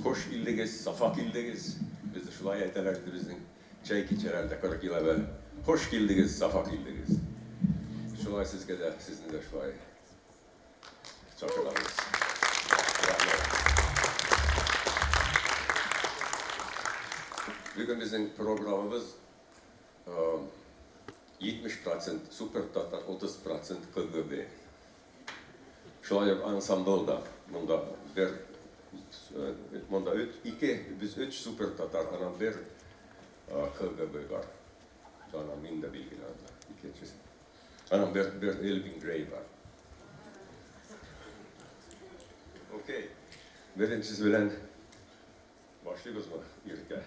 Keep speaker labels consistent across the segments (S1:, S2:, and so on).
S1: Хуш килдегез, сафа килдегез. Безне шулай әйтәләр иде безнең чәй кичәләрдә 40 ел әвәл. Хуш килдегез, сафа килдегез. Шулай сезгә дә, сезне дә шулай чакырабыз. Рәхмәт. Бүген безнең программабыз 70% супер татар, 30% КГБ. Шулай ук ансамбль да монда бер монда ике, без өч супер татар, анан бер КГБ бар. Анан мин дә билгеле анда, икенчесе. Анан бер Элвин Грей бар. Окей. Беренчесе белән башлыйбызмы, Иркә?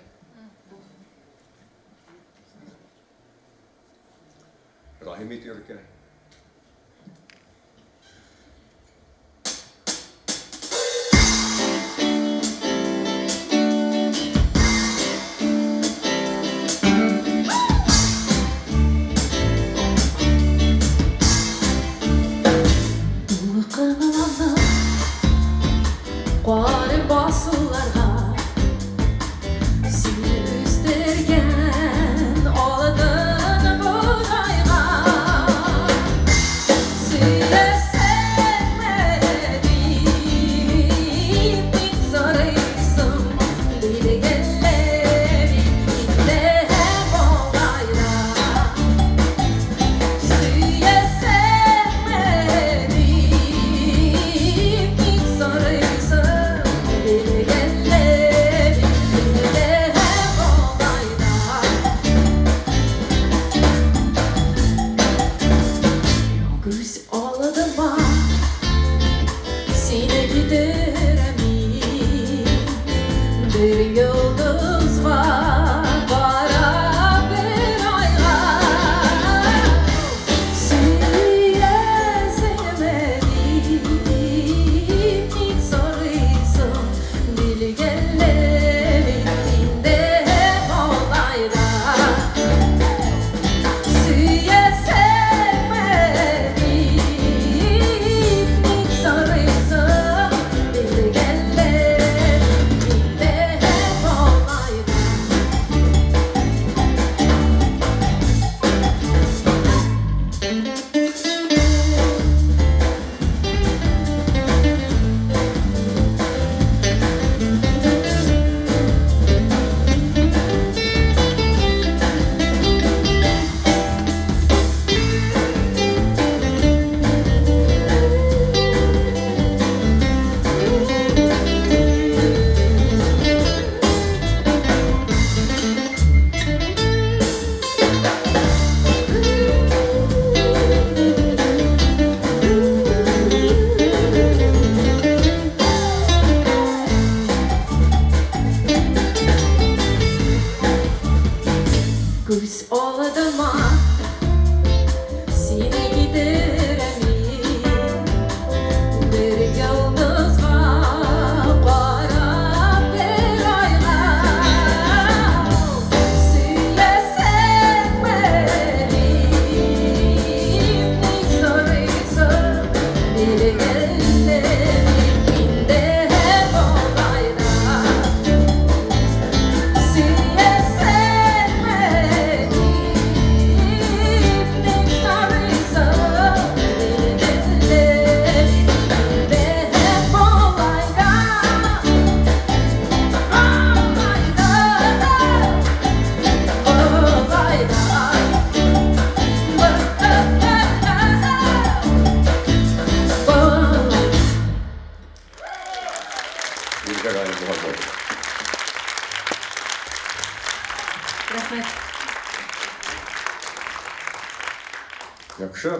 S1: Рәхим ит, Иркә.
S2: Дулкынланып кар басуларга сине үстергән алтын бодайга сөясеңме дип ник сорыйсың, билгеле бит инде болай да. Сөясеңме дип ник сорыйсың, билгеле бит инде болай да. Күз алдыма сине китерәм мин, бер йолдызга карап бер айга. Сөясеңме дип ник сорыйсың, билгеле бит инде болай да. Сөясеңме дип ник сорыйсың, билгеле инде болай да. Күз алдыма сине китерәм мин, бер йолдызга карап бер айга. Сөясеңме дип ник сорыйсың, билгеле бит инде болай да. Сөясеңме дип ник сорыйсың, билгеле бит инде болай да. Болай да, болай да. Болай.
S1: Иркә Галимөхәммәтова.
S2: Рәхмәт.
S1: Яхшы.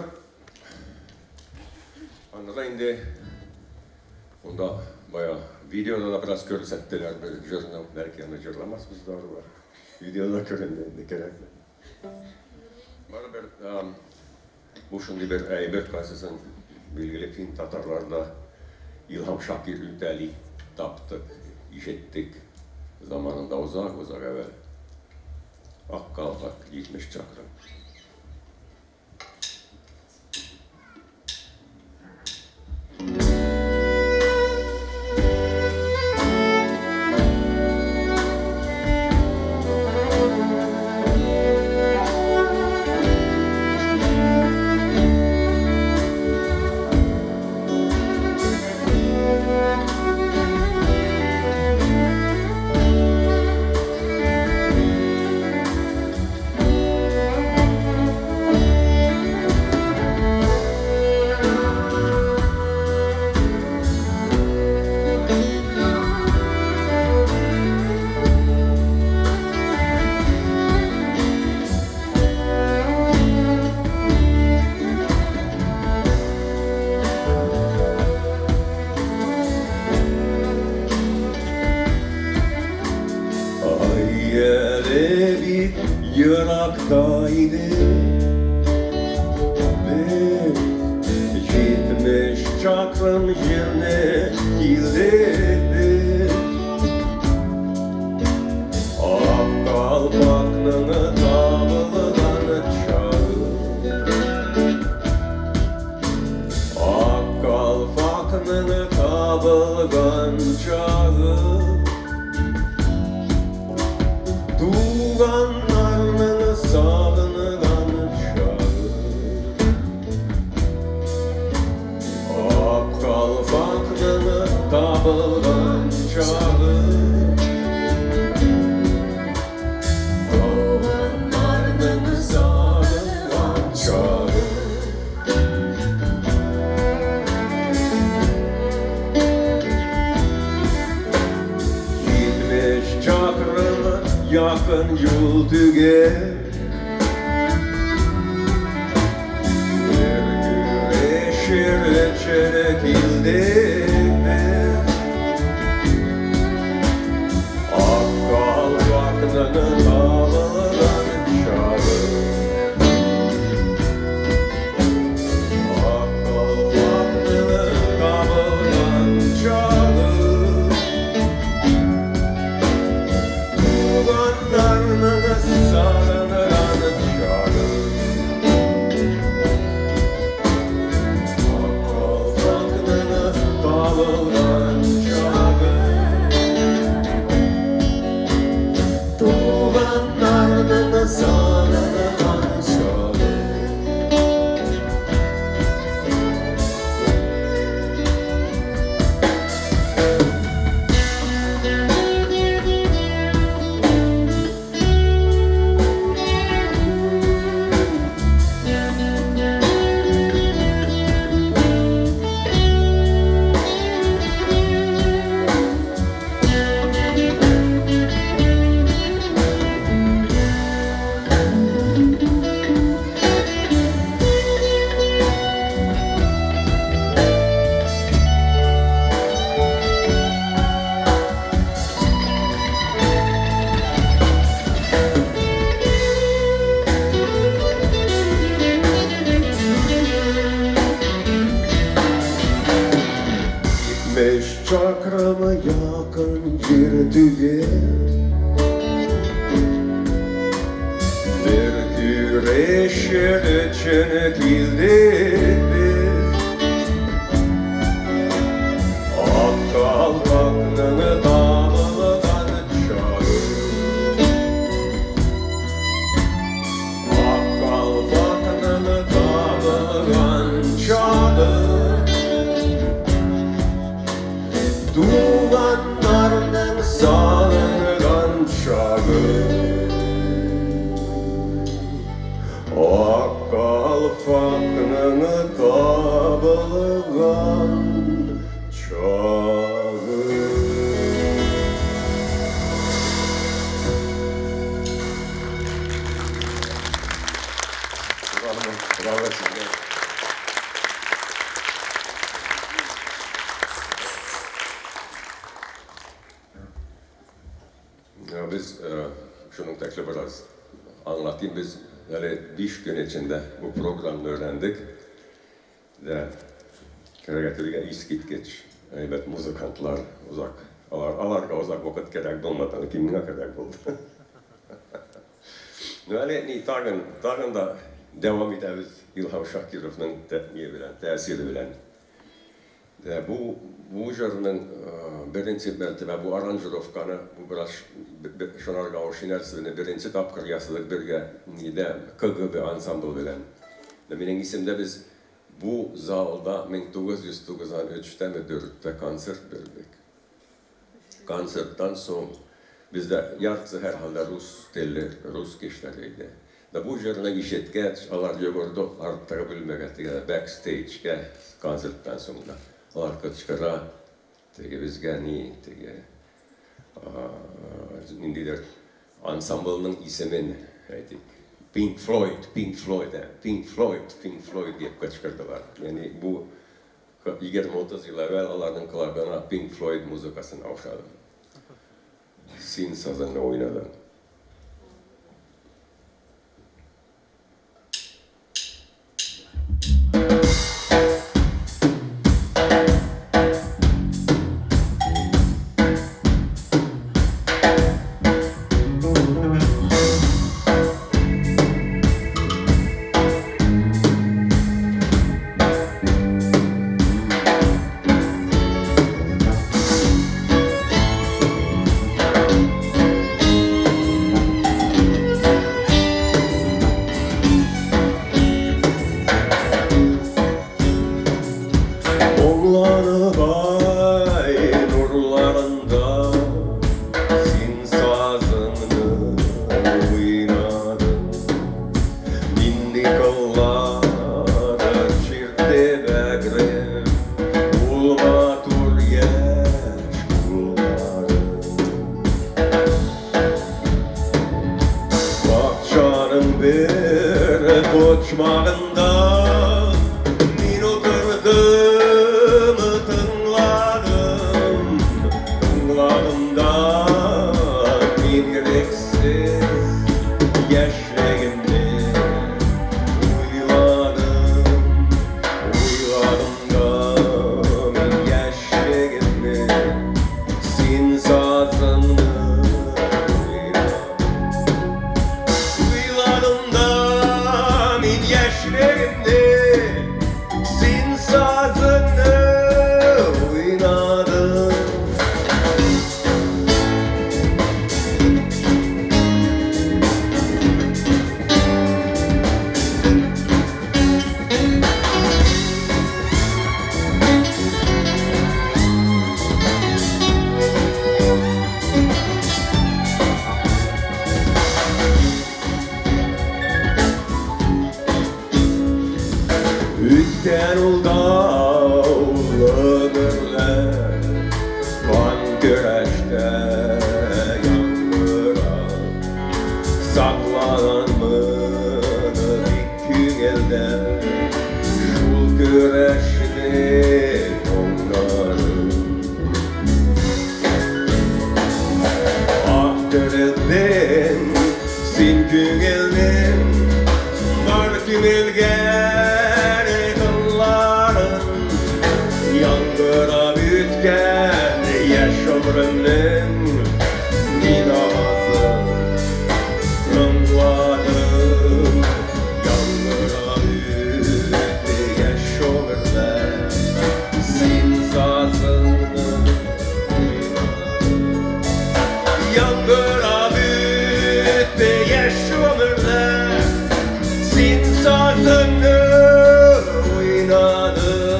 S1: Анда инде монда бая видеода да бераз күрсәттеләр бер җырны, бәлки аны җырламасбыз да бар. Видеода күренде инде кирәкме. Барыбер бу шундый бер әйбер, кайсысын билгеле фин татарларда Илһам Шакир Үтәли таптык, ишеттек заманында озак-озак әвәл. Ак калфак 70 чакрым. Еракта иде. Без 70 чакрым җирне килдек без. Ак калфакның табылган чагы. Ак калфакның табылган чагы. Туганнарның сагынган чагы. Ак калфакның табылган чагы.
S2: Туганнарның
S1: Сагынган чагы. 70 чакрым якын юл түгел. Бер күрешер өчен килдек без. Ак калфакның табылган чагы. Ак калфакның табылган чагы. Туганнарның сагынган чагы. Ак калфакның табылган чагы. Туганнарның сагынган чагы. 70 чакрым якын җир түгел. Бер күрешер өчен килдек без. Ак калфакның табылган чагы. Ак калфакның табылган чагы. Туганнарның сагынган чагы. Ак калфакның табылган чагы. Рәхмәт, рәхмәт сезгә. Ya biz şunun tekrar biraz anlatayım. Biz yani 5 gün içinde bu programı öğrendik. Ve кәрәк искиткеч әйбәт музыкантлар озак. Аларга озак вакыт кирәк булмады, ләкин миңа кирәк булды. Ну, әле ни тагын да дәвам итәбез Илһам Шакировның тәэмине белән, тәэсире белән. Дә бу җырның беренче мәртәбә бу аранжировканы, бу бераз шунарга охшый нәрсәне беренче тапкыр ясадык бергә нидә КГБ ансамбль белән. Дә минем исемдә без бу залда 1993-тә 4-тә концерт бирдек. Концерттан соң бездә яртысы һәрхәлдә рус телле, рус кешеләре иде. Да бу җырны ишеткәч, алар йөгерде арттагы бүлмәгә, теге бэкстейджгә концерттан соң да. Алар кычкыра, теге безгә ни, теге, ниндидер ансамбльның исемен әйтик. Pink Floyd, Pink Floyd, Pink Floyd, Pink Floyd дип кычкырдылар. Ягъни бу 20-30 ел әүвәл аларның колагына Pink Floyd музыкасын охшады. Син сазыңны уйнадың. Почмагында мин утырдым, тыңладым, тыңладым да мин йөрәксез яшьлегемне уйладым, уйладым да мин яшьлегемне, син сазыңны уйладым. Уйладым да мин яшьлегемне, син сазыңны уйнадым. Үткән ул даулы гөрләр, кан көрәштә яңгырап, сакланган моны бик күңелдә, шул көрәшнең моңнары. Ah терелдең син күңелнең бар күмелгән тынларын, яңгырап үткән яшь гомеремнең мин авазын тыңладым. Яңгырап үтте яшь гомерләр, син сазыңны уйнадың. Яңгырап үтте яшь гомерләр, син сазыңны уйнадың.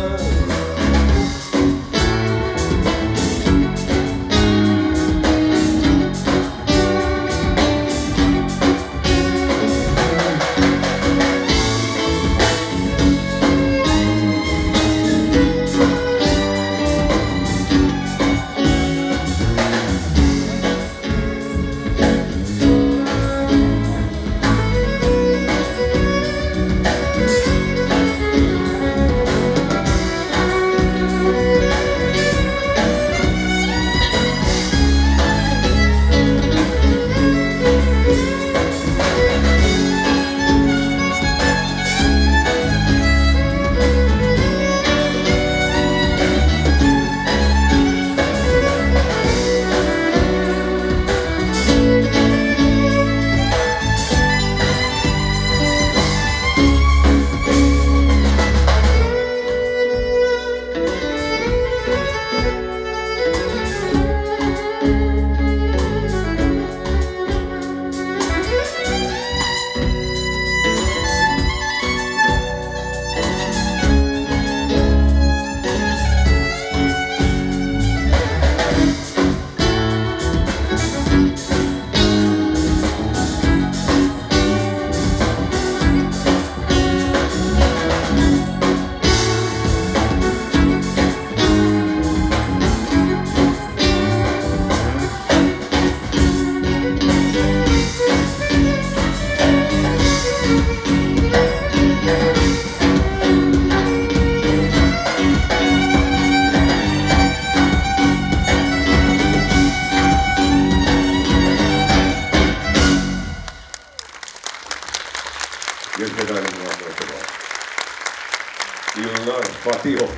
S1: Илнар Фатихов,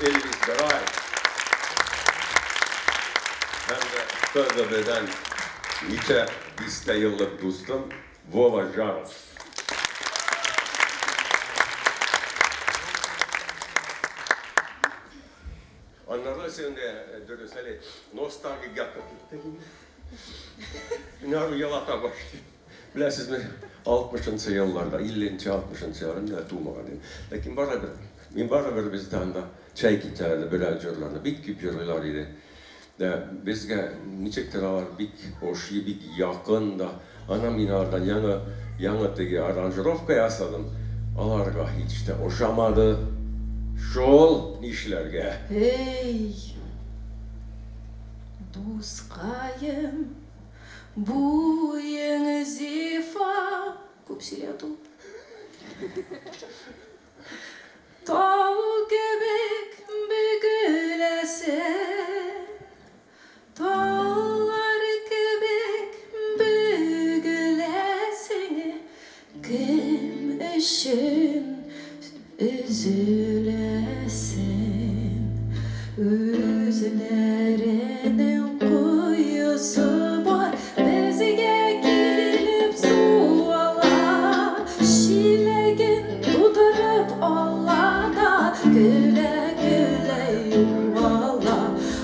S1: Элвис Гәрәй һәм дә КГБдән ничә дистә еллык дустым Вова Жаров. Аннары син дә дөрес әле ностальгия киттек инде. Менә елата башлый. Беләсезме, 60 елларда, 50 60 елларында тумаган идем. Ләкин барыбер, мин барыбер бездә анда чәй китәләр, берәр җырларны бик күп җырлыйлар иде. Дә безгә ничектер алар бик ошый, бик якын да. Ана мин алардан яңа яңа теге аранжировка ясадым. Аларга һич тә ошамады. Шул нишләргә?
S2: Эй, дускаем, буең зифа. Күп сөйли ул. Тау кебек бөгеләсең, таулар кебек бөгеләсең, кем өчен өзеләсең? Үзләренең коесы бар, безгә килеп су ала, чиләген тутырып ала да, көлә-көлә югала.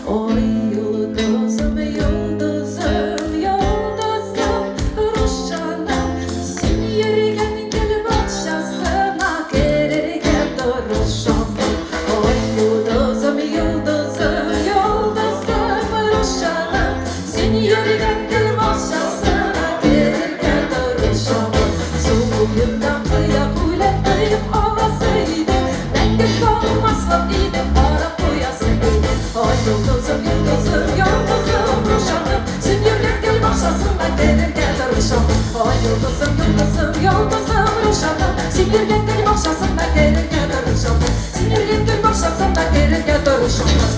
S2: Ой, йолдызым, йолдызым, йолдызым, Рушаным, син йөргән гөл бакчасына керергә тырышамын. Ой, йолдызым, йолдызым, йолдызым, Рушаным, син йөргән гөл бакчасына керергә тырышамын. Су буенда кыяк үлән тыеп аласы иде, мәңге салмаслык иде, карап куясы иде. Ой, йолдызым, йолдызым, йолдызым, Рушаным, син йөргән гөл бакчасына керергә тырышамын. Ой, йолдызым, йолдызым, йолдызым, Рушаным, син йөргән гөл бакчасына керергә тырышамын. Син йөргән гөл бакчасына керергә тырышамын.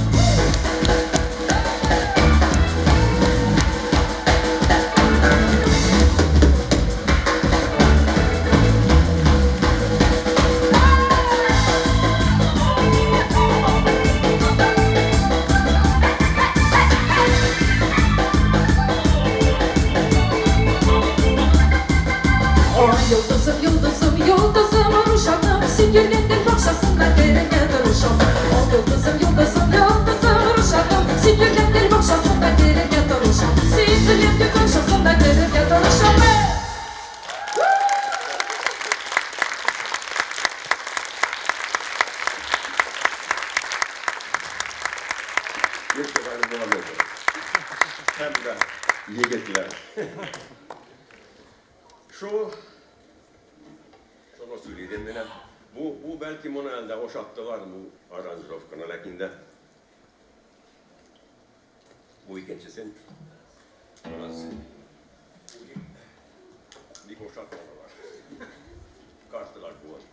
S2: Ой, йолдызым, йолдызым, йолдызым, Рушаным, син йөргән гөл бакчасына керергә тырышамын. Ой, йолдызым, йолдызым, йолдызым, Рушаным, син йөргән гөл бакчасына керергә тырышамын. Син йөргән гөл бакчасына керергә тырышамын.
S1: Бик чырайлы булган иде. Һәм дә егетләр. Шул шуны сөйлидем менә. Бу бәлки моны әлдә ошаттылар бу аранжировканы, ләкин дә бу икенчесен бераз бик ошатмадылар. Карталар буын.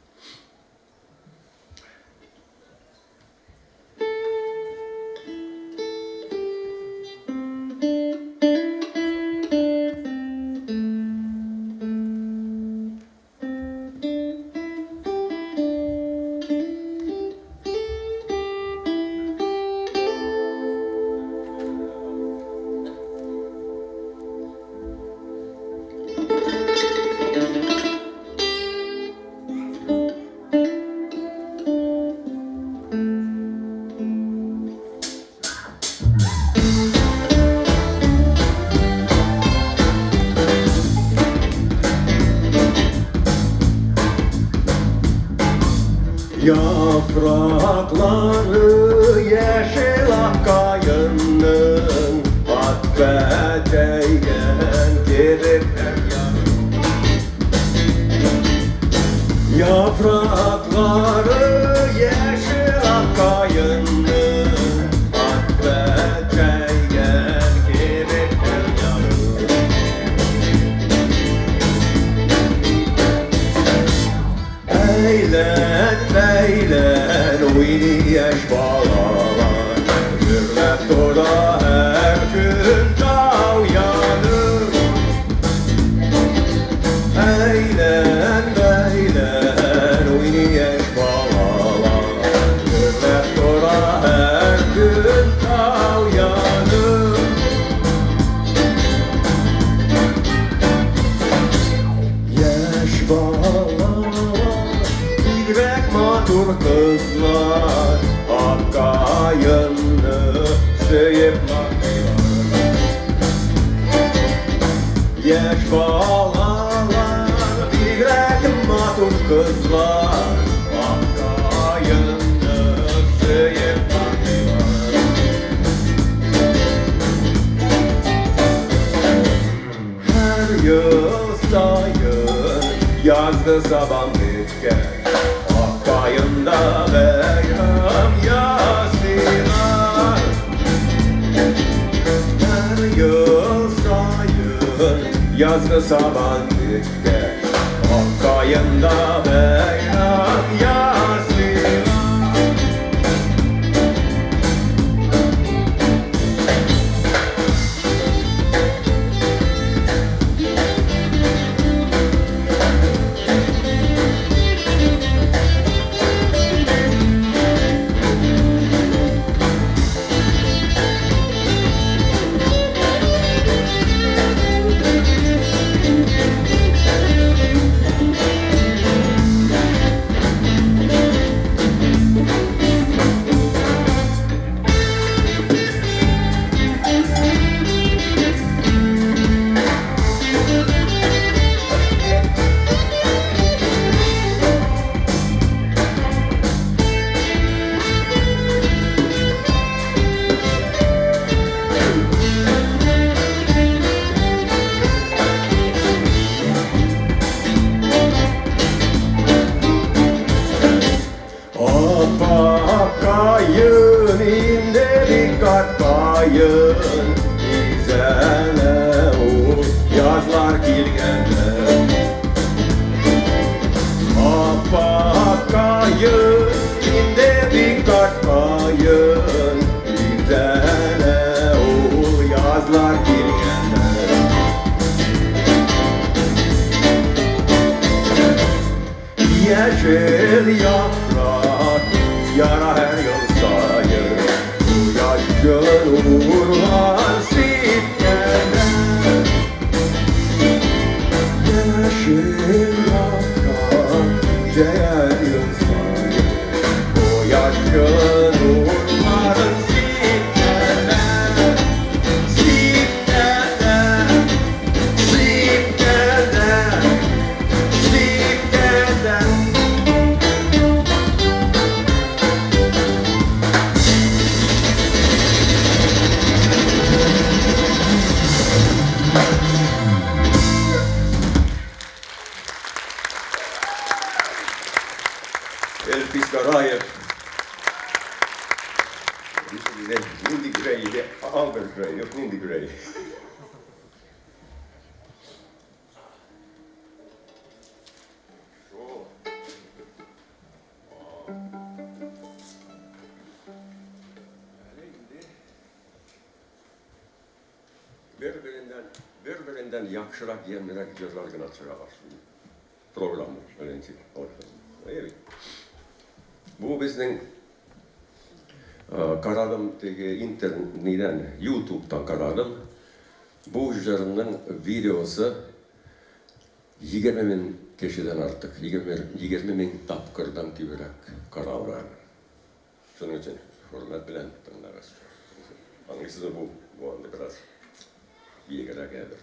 S1: Yaprakları yeşil akkayının Atfeteygen girip her yan. Yaprakları yeşil akkayının Atfeteygen girip her yan. Eylen beylen oynayaş balalar, Gürlep dura her gün tav yanır. Eylen beylen oynayaş balalar, Gürlep dura her gün tav yanır. Yaş balalar, bigrek matur kızlar, Akkayını söyüp bakıyorlar. Yaş balalar, bigrek matur kızlar, Akkayını söyüp bakıyorlar. Her yıl sayın yazdı saban bitken, Akkayında beyram yasılar. Her yıl sayın yazdı saban bitken, Аккаенда бәйрәм ясыйлар. Аппаккаен, инде бик карткаен, бизәлә ул язлар килгәндә. Аппаккаен, инде бик карткаен, бизәлә ул язлар килгәндә. Yeşil yaprak yara her yıl sayır, bu yaşın uğurlar sipkene. Yeşil yaprak her yıl sayır, bu yaşın uğurlar sipkene. Sipkene, sipkene, sipkene. Эльфис Гараев. Нинди Грей, Альберт Грей, юк, нинди Грей. Шо? Әле инде бер-береннән яхшырак, ямьлерәк җырлар гына чыга башлый. Программа беренче. Әйе. Бу безнең карадым теге интернеттән, YouTube'дан карадым. Бу җырның видеосы 20 мең кешедән артык, 20 мең тапкырдан күбрәк каралган. Шуның өчен хөрмәт белән тыңлагыз. Аңлыйсыз, бу анда бераз биегрәк әзер.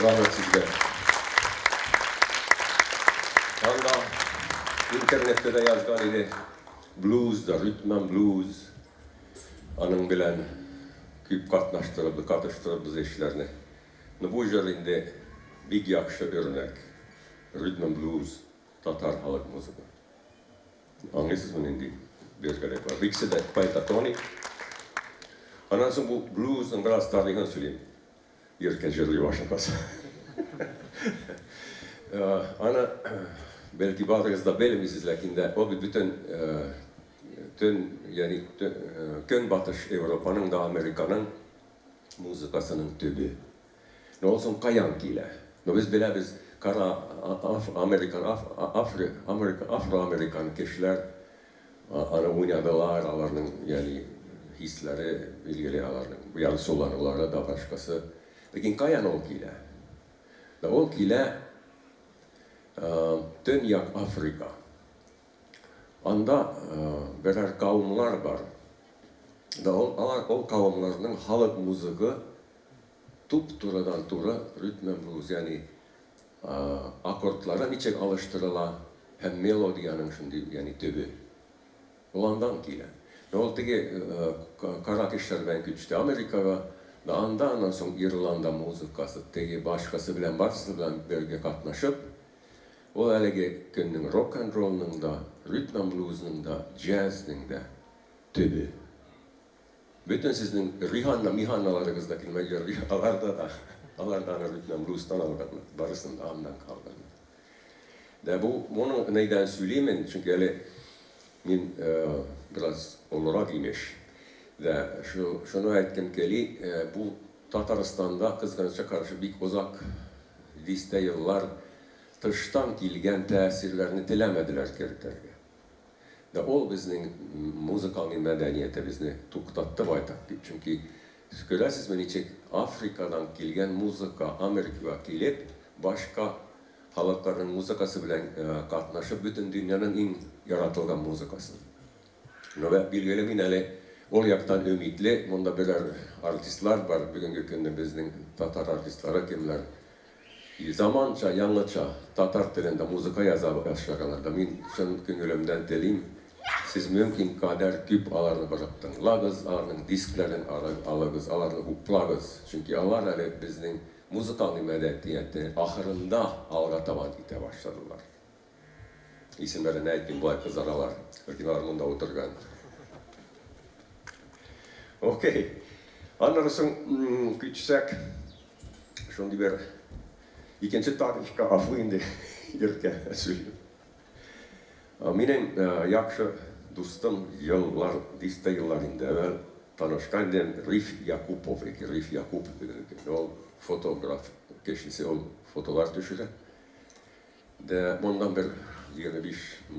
S1: Рәхмәт сезгә. Анда интернетта да язган иде. Блюз да, ритм һәм блюз. Аның белән күп катнаштырып, катыштырып без эшләрне. Но бу җыр инде бик яхшы үрнәк. Ритм һәм блюз, татар халык музыка. Аңлыйсызмы нинди бергәлек бар? Икесе дә пентатоник. Аннан соң бу блюзның бераз тарихын сөйлим. Иркә җырлый башласа. Аны бәлки барыгыз да белмисез, ләкин дә ул бит бөтен төн, ягъни Көнбатыш Европаның да, Американың музыкасының төбе. Но ул соң каян килә? Но без беләбез, кара американ, афри, америка, афроамерикан кешеләр аны уйнадылар, аларның, ягъни хисләре билгеле, аларның ярсуланулары да башкасы. Ләкин каян ул килә? Да ул килә Төньяк Африка. Анда берәр кавымлар бар. Да ул алар ул кавымларның халык музыгы туп-турыдан-туры ритм блюз, ягъни аккордлары ничек алыштырыла һәм мелодиянең шундый, ягъни төбе. Ул андан килә. Но ул теге кара кешеләр белән күчте Америкага, да анда аннан соң Ирланда музыкасы, теге башкасы белән барысы белән бергә катнашып, ул әлеге көннең рок-н-роллның да, ритм-блюзның да, джазның да төбе. Бөтен сезнең Риһанна, Миһанналарыгыз да килмәй йөрди, аларда да, алар да аны ритм-блюзтан алганнар, барысын да аннан калганнар. Дә бу, моның нәйдән сөйлимен, чөнки әле мин бераз олырак имеш. Дә шуны әйткем кели, бу Татарстанда, кызганычка каршы, бик озак дистә еллар тыштан килгән тәэсирләрне теләмәделәр кертергә. Дә ул безнең музыкалный мәдәниятебезне туктатты байтак дип, чөнки күрәсезме, ничек Африкадан килгән музыка Америкага килеп, башка халыкларның музыкасы белән катнашып, бөтен дөньяның иң яратылган музыкасы. Ну, билгеле, мин әле ул яктан өмитле, монда берәр артистлар бар, бүгенге көнне безнең татар артистлары кемнәр, заманча, яңача татар телендә музыка яза башлаганнар да, мин чын күңелемдән телим, сез мөмкин кадәр күп аларны барып тыңлагыз, аларның дискларын алыгыз, аларны хуплагыз, чөнки алар әле безнең музыкалный мәдәниятне ахырында алга табан итә башладылар. Исемнәрен әйтмим, болай кызаралар. Ләкин алар монда утырган. Окей. Аннары соң күчсәк, шундый бер икенче тарихка, гафу инде, иркә сөйлим. Минем яхшы дустым еллар, дистә еллар инде әвәл танышкан идем, Риф Якупов, яки Риф Якупов ул фотограф кешесе, ул фотолар төшерә. Дә моннан бер 25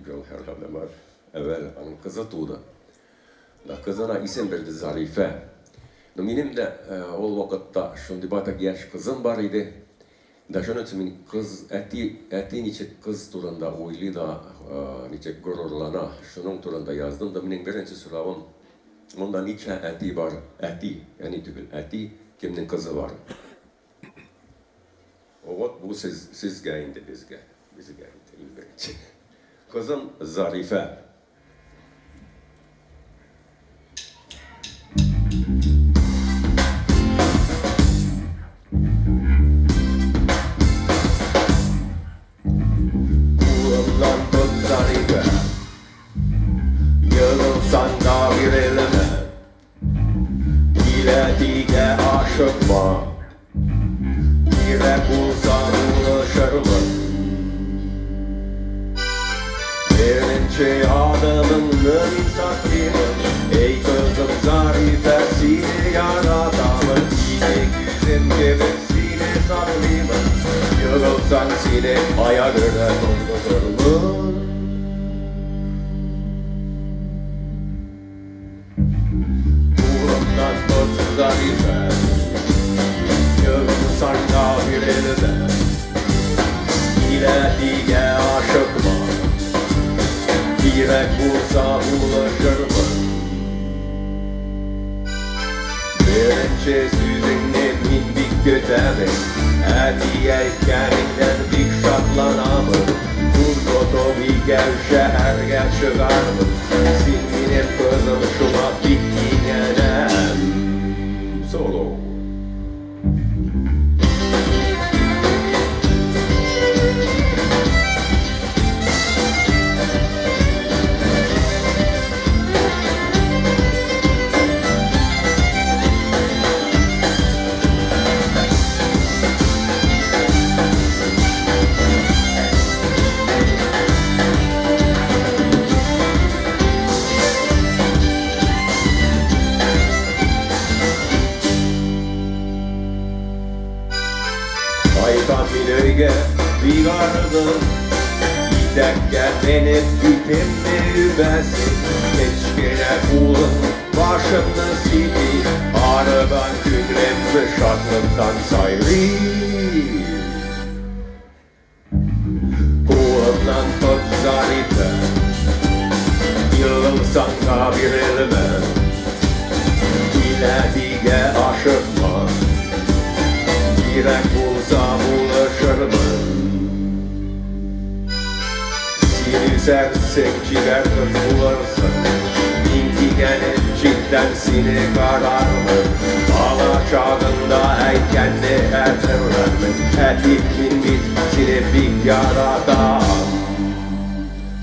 S1: ел һәрхәлдә бар. Әвәл аның кызы туды. Да кызына исем бирде Зарифә. Но минем дә ул вакытта шундый байтак яшь кызым бар иде. Да шуның өчен мин кыз, әти, әти ничек кыз турында уйлый да, ничек горурлана, шуның турында яздым да. Минем беренче соравым, монда ничә әти бар? Әти, әни түгел, әти, кемнең кызы бар? Вот бу сез, сезгә инде, безгә, безгә инде иң беренче. Кызым Зарифә. Кулымнан тот, Зарифә. Егылсаң да бирелмә. Килә-тигә ашыкма. Кирәк булса булышырмын. Беренче адымыңны мин саклыймын. Эй, кызым Зарифә, сине яратамын. Ике күзем кебек сине саклыймын. Егылсаң сине аягыңа торгызырмын. Кулымнан тот, Зарифә, Егылсаң да бирелмә. Килә-тигә ашыкма, Кирәк булса булышырмын. Беренче сүзеңне мин бик көтәмен. Әти әйткәнеңнән бик шатланамын. Кул тотып икәү шәһәргә чыгарбыз. Син минем кызым, шуңа бик кинәнәм. Соло. Кайтам мин өйгә, бик арыдым. Итәккә менеп битемне үбәсең. Кечкенә кулың башымны сыйпый. Арыган күңелем шатлыктан сайрый. Кулымнан тот, Зарифә, егылсаң да бирелмә. Кил әтигә, ашыкма. Кирәк булса булышырмын. Син үсәрсең, чибәр кыз булырсың. Мин кигәнеп читтән сине карармын. Бала чагында әйткәнне хәтерләрмен. Әти, мин бит сине бик яратам.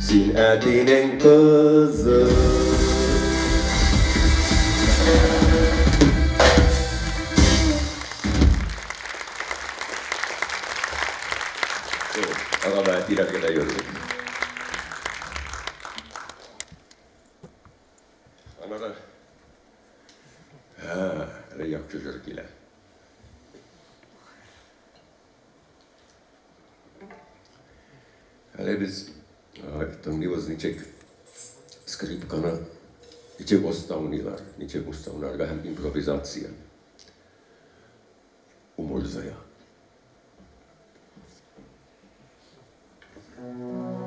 S1: Син әтинең кызы. Арада әтиләргә дә йөрдек. Аннары, әле яхшы җыр килә. Әле без тыңлыйбыз ничек скрипканы, ничек оста уйныйлар, ничек оста уйнарга һәм импровизация. Умырзая.
S3: Thank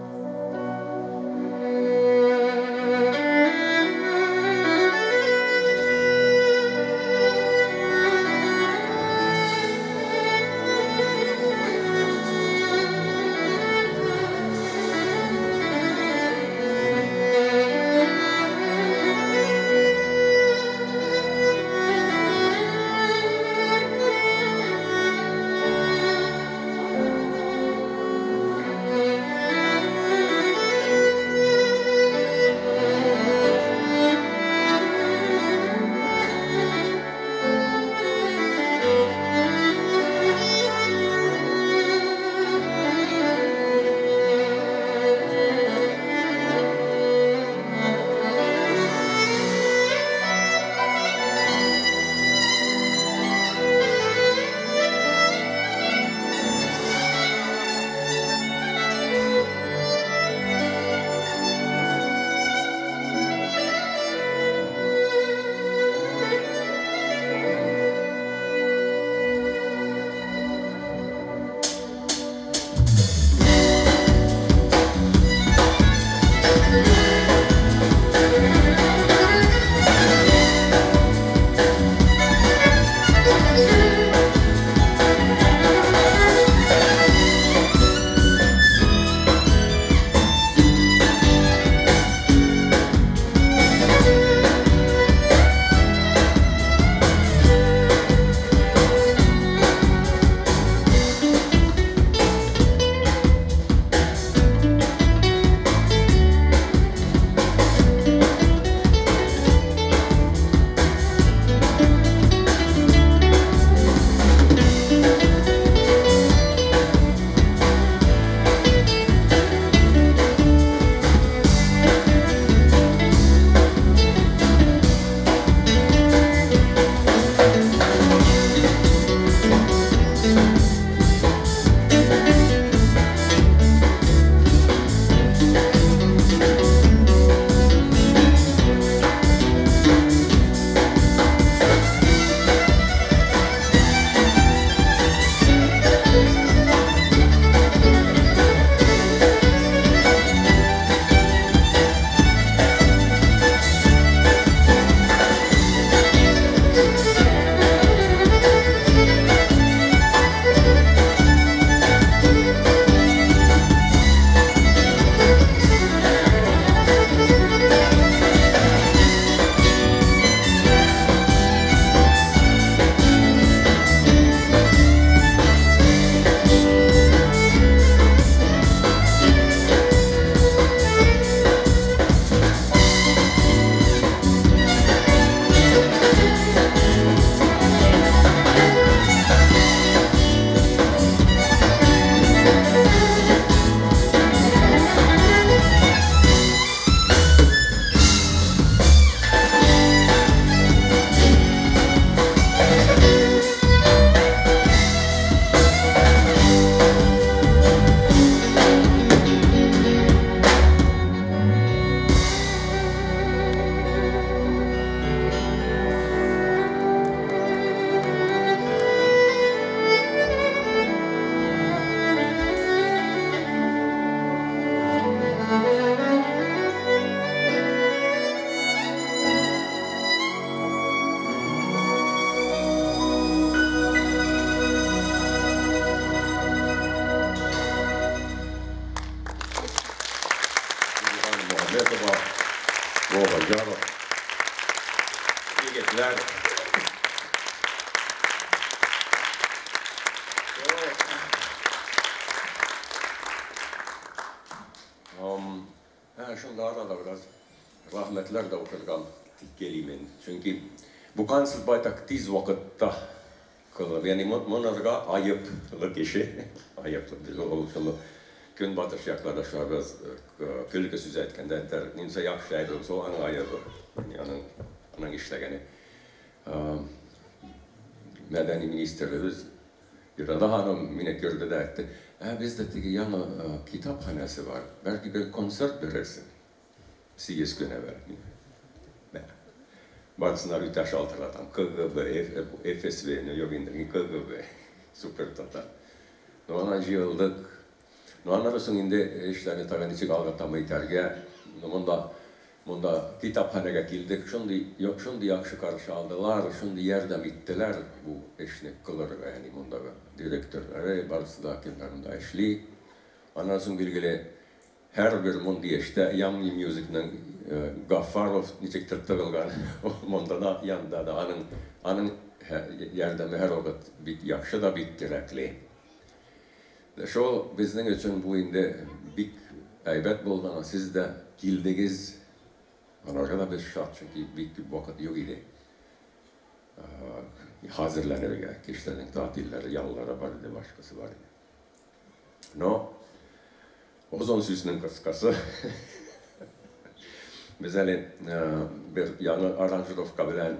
S1: Аларга да бераз рәхмәтләр дә укырга телимен. Чөнки бу концерт байтак тиз вакытта кылынып, ягъни монарга айыплы кеше, айыплы без ул шул көнбатыш якларда шулай бераз көлке сүз әйткәндә әйтәр, нимсә яхшы әйбер булса, ул аның айыбы, ягъни аның эшләгәне. Мәдәни министрыбыз Ирада ханым мине күрде дә әйтте, ә бездә теге яңа китапханәсе бар, бәлки бер концерт бирерсең. 8 көн әвәл. Барысына үтә шалтыратам. КГБ, ФСБ, ну юк инде, КГБ, супер татар. Ну аннан җыелдык. Ну аннан соң инде эшләрне тагын ничек алга таба итәргә. Ну монда китапханәгә килдек. Шундый, шундый яхшы каршы алдылар, шундый ярдәм иттеләр бу эшне кылырга, ягъни мондагы директорлары, барысы да кемнәр монда эшли. Аннан соң билгеле һәрбер мондый эштә Yummy Music'ның Гафаров ничектер тыгылган, монда да, янда да аның ярдәме һәрвакыт бик яхшы да, бик кирәкле. Шул безнең өчен бу инде бик әйбәт булды. Сез дә килдегез. Анарга да без шат, чөнки бик күп вакыт юк иде. Хәзерләнергә, кешеләрнең татилләре, яллары бар иде, башкасы бар иде. Но озын сүзнең кыскасы, без әле бер яңа аранжировка белән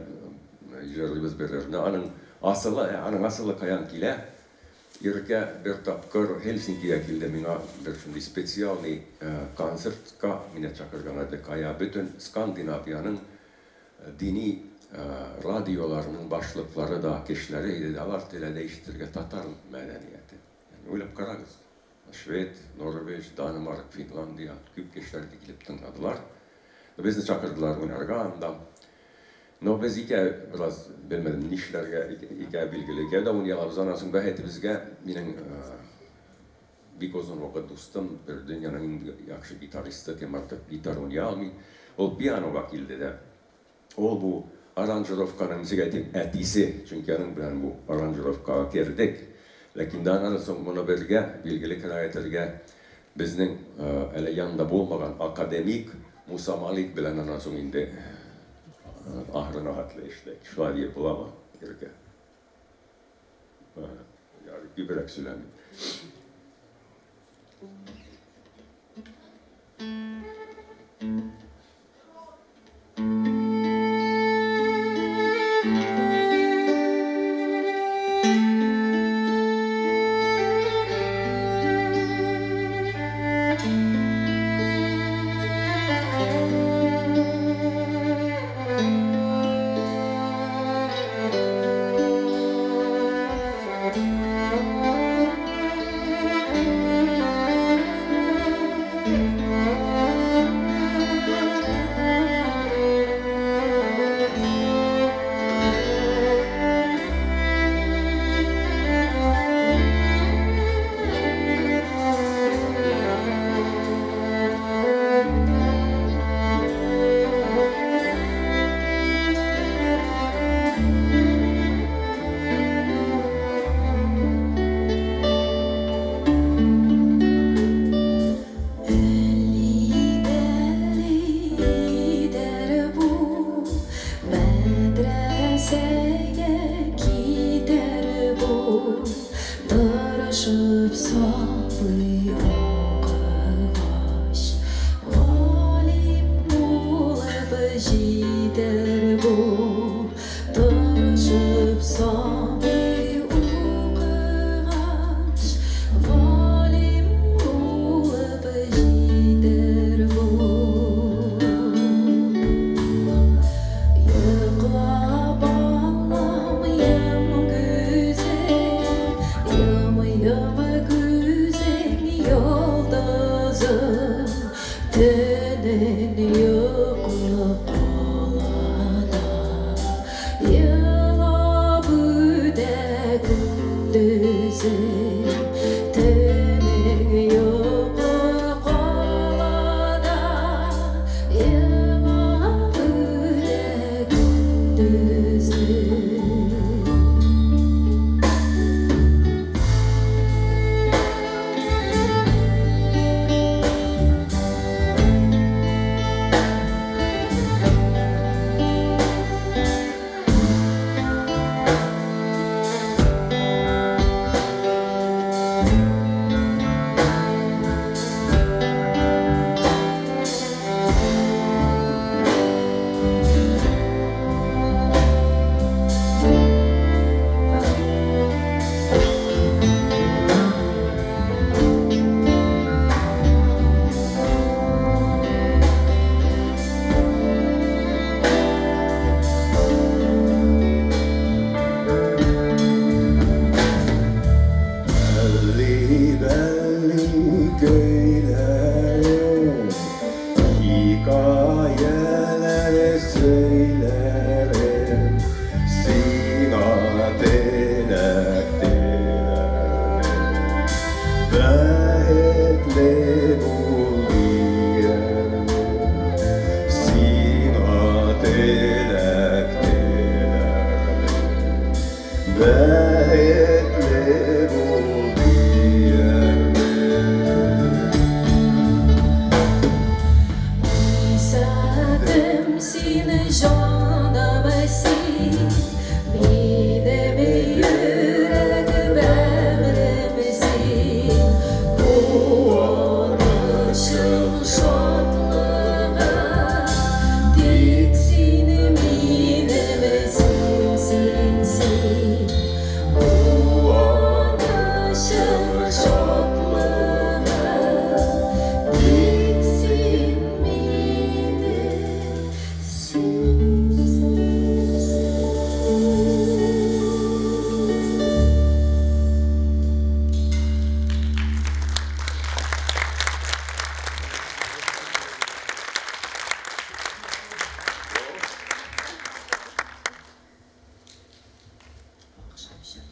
S1: җырлыйбыз бер-берне. Аның асылы каян килә? Иркә бер тапкыр Хельсинкига килде, миңа бер шундый специальный концертка мине чакырган иде. Кая бөтен Скандинавиянең дини радиоларының башлыклары да, кешеләре иде. Алар теләде ишетергә татар мәдәнияте. Уйлап карагыз. Швед, Норвеж, Данмарк, Финляндия күп кешеләр дә килеп тыңладылар. Безне чакырдылар уйнарга анда. Но без икәү бераз белмәдем нишләргә, икәү билгеле. Икәү дә уйный алабыз. Аннан соң бәхет безгә минем бик озын вакыт дустым, бер дөньяның иң яхшы гитаристы, кем артык гитара уйный алмый. Ул пианога килде дә. Ул бу аранжировканың, ничек әйтим, әтисе, чөнки аның белән бу аранжировкага кердек. Ләкин дә аннан соң моны бергә, билгеле керә әйтергә, безнең әле янында булмаган академик Муса Малик белән аннан соң инде ахырына хәтле эшләдек. Шулай диеп буламы, Иркә? Ярый, күбрәк сөйләмим.
S2: Thank you.
S1: Бәхетле бул диярмен.
S2: Исәтем сине, җаным, син, минем йөрәк бәгърем син. Куанычым, шатлыгым, тик син минем, син, син, син. Куанычым, шатлыгым, тик син минем, син, син, син. Шәп, шәп.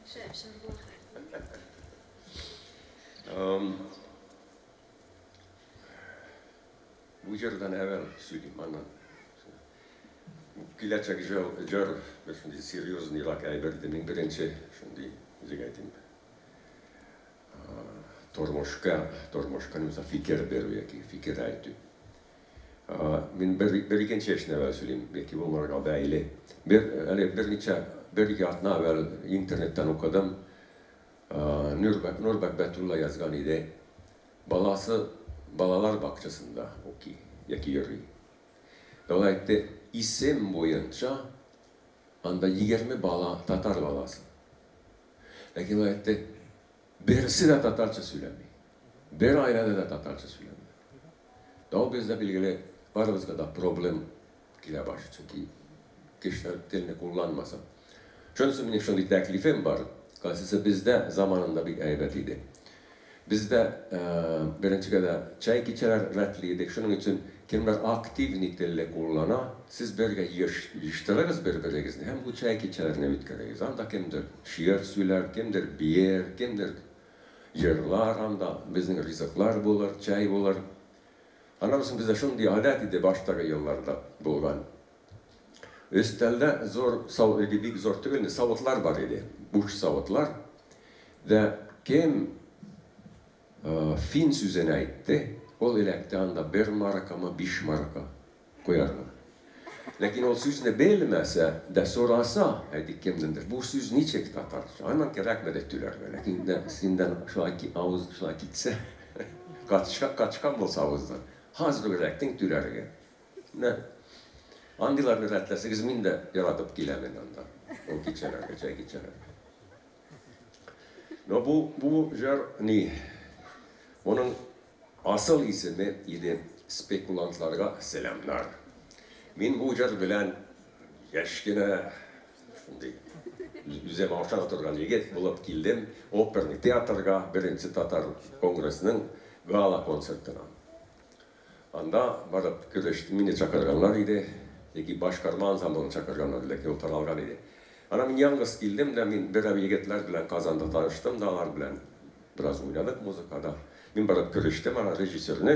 S2: Шәп, шәп.
S1: Бу җырдан әвәл сөйлим, аннан. Киләчәк җыр бер шундый серьезныйрак әйбер иде. Мин беренче шундый, ничек әйтим, тормышка нәрсә фикер бирү яки фикер әйтү. Мин бер икенче эшне әвәл сөйлим, яки булмарга бәйле. Бер, әле берничә, бер ике атна әвәл интернеттан укыдым. Нурбәк Бәтулла язган иде. Баласы балалар бакчасында укый яки йөри. Ул әйтте, исем буенча анда 20 бала татар баласы. Ләкин ул әйтте, берсе дә татарча сөйләми. Бер гаиләдә дә татарча сөйләми. Да ул бездә билгеле барыбызга да проблем килә башы, чөнки кешеләр телне кулланмаса. Шунысы минем шундый тәклифем бар. Кайсысы бездә заманында бик әйбәт иде. Бездә беренчегә дә чәй кичәләр рәтли идек. Шуның өчен кемнәр активный телне куллана, сез бергә йыштырыгыз бер-берегезне һәм бу чәй кичәләрне үткәрегез. Анда кемдер шигырь сөйләр, кемдер биер, кемдер җырлар, анда безнең ризыклар булыр, чәй булыр. Аннан соң бездә шундый гадәт иде баштагы елларда булган. Өстәлдә зур, бик зур түгел, савытлар бар иде. Буш савытлар. Дә кем фин сүзен әйтте, ул эләкте анда 1 маркамы, 5 марка куярга. Ләкин ул сүзне белмәсә дә сораса, әйтик кемдәндер, бу сүз ничек татарча? Аннан кирәкмәде түләргә. Ләкин дә синдән шулай авыз шулай китсә, качкан булса авыздан, хәзер эләктең түләргә. Менә андыйларны рәтләсәгез, мин дә яратып киләм инде анда. Ул кичәләргә, чәй кичәләргә. Но бу җыр ни? Моның асыл исеме иде Спекулянтларга сәламнар. Мин бу җыр белән яшь кенә шундый үзем ашап торган егет булып килдем оперный театрга, беренче татар конгрессының гала концертына. Анда барып көрәштем, мине чакырганнар иде, яки башкарма ансамблын чакырганнар, ләкин ул таралган иде. Ана мин яңгыз килдем дә, мин берәр егетләр белән Казанда таныштым да, алар белән бераз уйнадык музыкада. Мин барып көрәштем, ана режиссерны,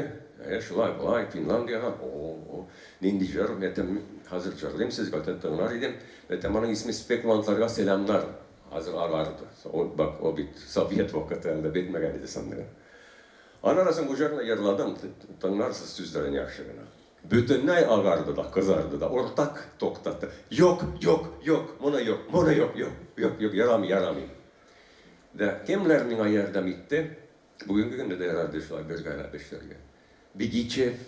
S1: шулай, болай, Финляндиягә, о, нинди җыр, мин әйтәм, хәзер җырлыйм сезгә, әйтәм, тыңлар идем. Әйтәм, аның исеме Спекулянтларга сәламнар. Хәзер агарды. Ул, бак, ул бит Совет вакыты әле бетмәгән иде сандыгы. Аннан соң бу җырны җырладым, тыңларсыз сүзләрен яхшы гына. Бөтенләй агарды да, кызарды да, уртак туктатты. Юк, юк, юк, моны юк, моны юк, юк, юк, юк, ярамый, ярамый. Дә кемнәр миңа ярдәм итте? Бүгенге көндә дә ярады шулай бергәләп эшләргә. Бигичев,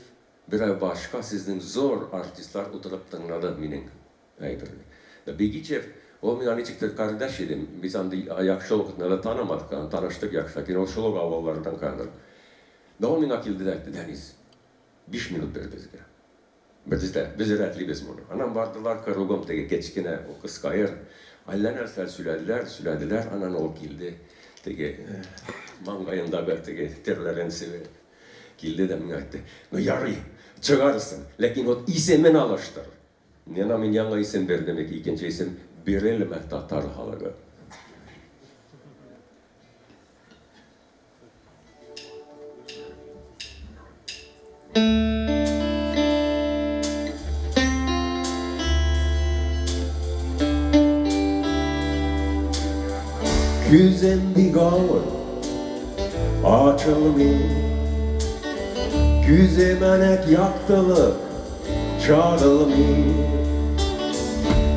S1: берәү башка сезнең зур артистлар утырып тыңлады минем әйберне. Да Бигичев, ул миңа ничектер кардәш иде. Без андый яхшы вакытны да танымадык, аны таныштык яхшы, ләкин ул шул ук авыллардан кадер. Да ул миңа килде дә әйтте, Дәнис, 5 минут бир безгә. Бездә, без рәтлибез моны. Аннан бардылар кругом теге кечкенә ул кыскаер. Әллә нәрсәләр сөйләделәр, сөйләделәр. Аннан ул килде. Теге маңгаенда бер теге терләрен себереп килде дә миңа әйтте. Ну ярый, чыгарсың, ләкин вот исемен алыштыр. Миңа мин яңа исем бирдем, икенче исем бирелмә татар халыгы. Күзем бик авыр ачылмый. Күзем әнәк яктылык чагылмый.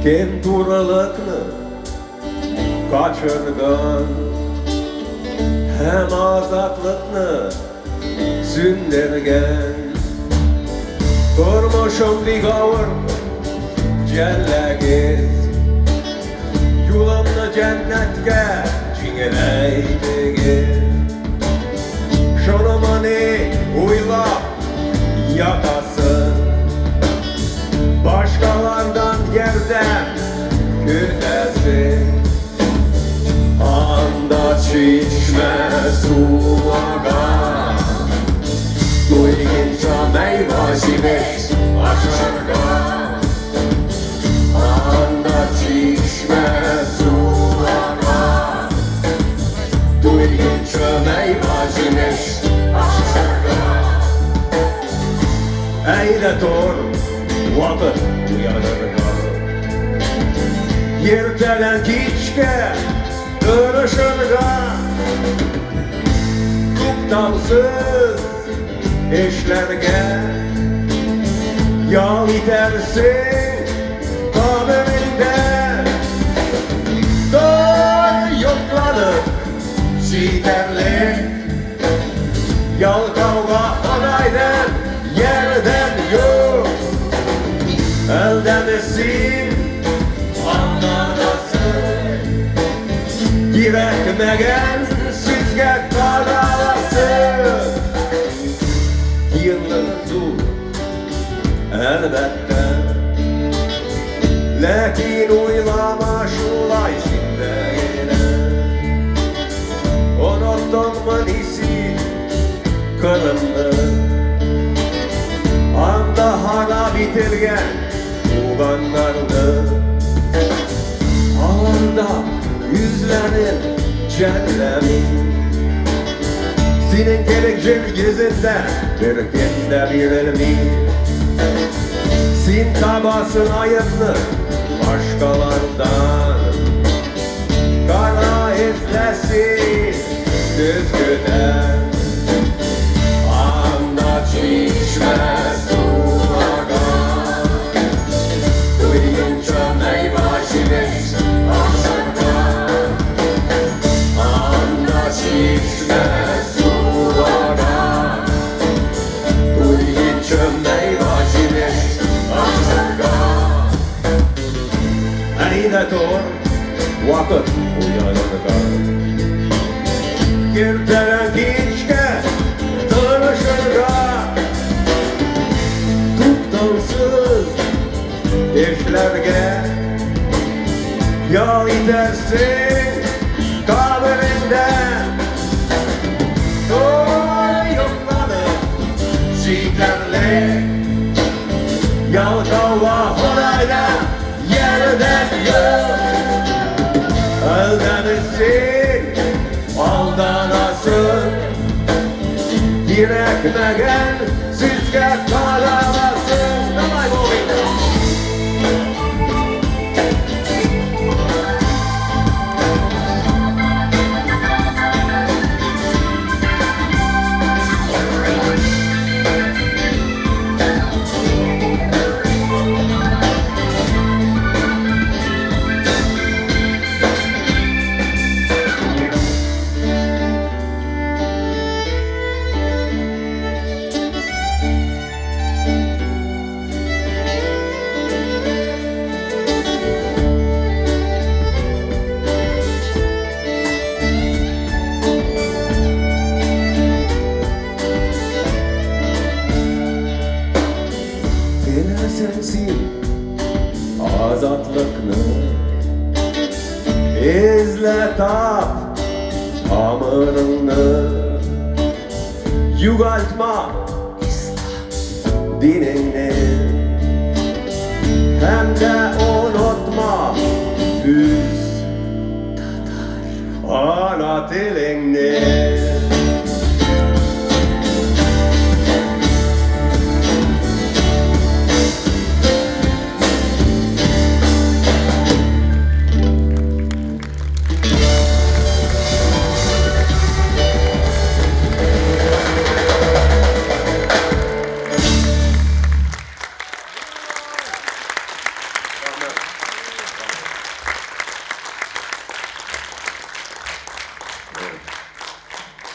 S1: Кем турылыкны качырган һәм азатлыкны сүндергән. Тормышым бик авыр, жәлләгез. Юлымны җәннәткә җиңеләйтегез. Шунымыни уйлап ятасың? Башкалардан ярдәм көтәсең. Анда чишмә су ага. Туйгынча мәйва-җимеш ашарга. Анда чишмә су ага. Туйгынча мәйва-җимеш ашарга. Әйдә тор, вакыт уянырга. Иртәдән кичкә тырышырга. Туктаусыз эшләргә. Ял итәрсең кабереңдә. Тор, йокладык җитәрлек. Ялкауга Ходайдан ярдәм юк. Әлдәме син, алданасың. Кирәкмәгән сүзгә кадаласың. Кыенлыгы зур, әлбәттә. Ләкин уйлама шулай синдә генә. Оныттыңмыни син Кырымны? Анда харап ителгән туганнарны. Алар да үзләрен жәлләми. Синең кебек җир йөзендә беркем дә бирелми. Син табасың аепны башкалардан. Кара эзлә син көзгедән. Анда чишмә су ага. Туйгынча мәйва-җимеш ашарга. Анда чишмә су ага. Туйгынча мәйва-җимеш ашарга. Әйдә тор, вакыт уянырга. Иртәдән кичкә тырышырга. Туктаусыз эшләргә. Ял итәрсең кабереңдә. Тор, йокладык җитәрлек. Ялкауга Ходайдан ярдәм юк. Әлдәме син, алданасың. Кирәкмәгән сүзгә кадаласың. Давай, Бобик! Теләсәң син азатлыкны, эзлә, тап тамырыңны. Югалтма динеңне һәм дә онытма үз ана телеңне.